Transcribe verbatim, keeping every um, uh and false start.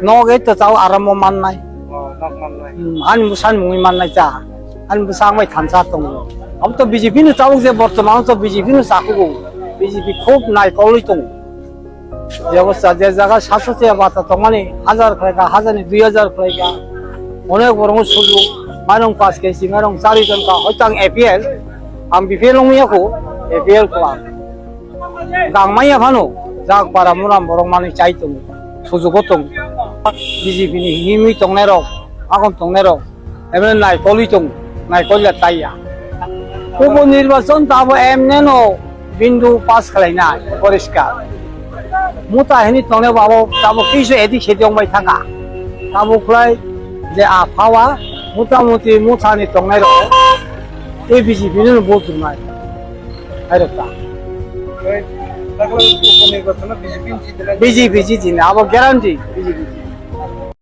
Nogo to chao aramo mannai. Oh, nok mannai. Hmm, ani bwsani mungwi mannai cha. Ani bwsa ang bai thansa tongo. Abo to B J P no chao je bortoman to B J P no chakugo. B J P khub naikolwi tongo. Je obostha, je jaga satsho tiya bata tongmani, hajar khlaika, hajar ni dui hajar khlaika. Onek borok sujug, mairung paanch kg, mairung chari jon ka, hoito ang A P L, ang B P L wngya kho, A P L kho ang. Gang maya phano, jak bara muram borok manwi chai tongo, sujugo tongo. B J P ni himwi tongnai rok, agon tongnai rok, emne naikolwi tongo, naikol ya taiya. Upo nirbachon tabo emne no bindu pass khlainai, poriskar. Muta hini tongnai babo tabo kisu edik sedi ongbai thaka. Tabo khlai je a phawa, muta muti muta ni tongnai rok, tei B J P no vote rwnai. Hai rok ta. Oi, takle upo nirbachon B J P ni jitila. B J P jitini, abo guarantee B J P jitini.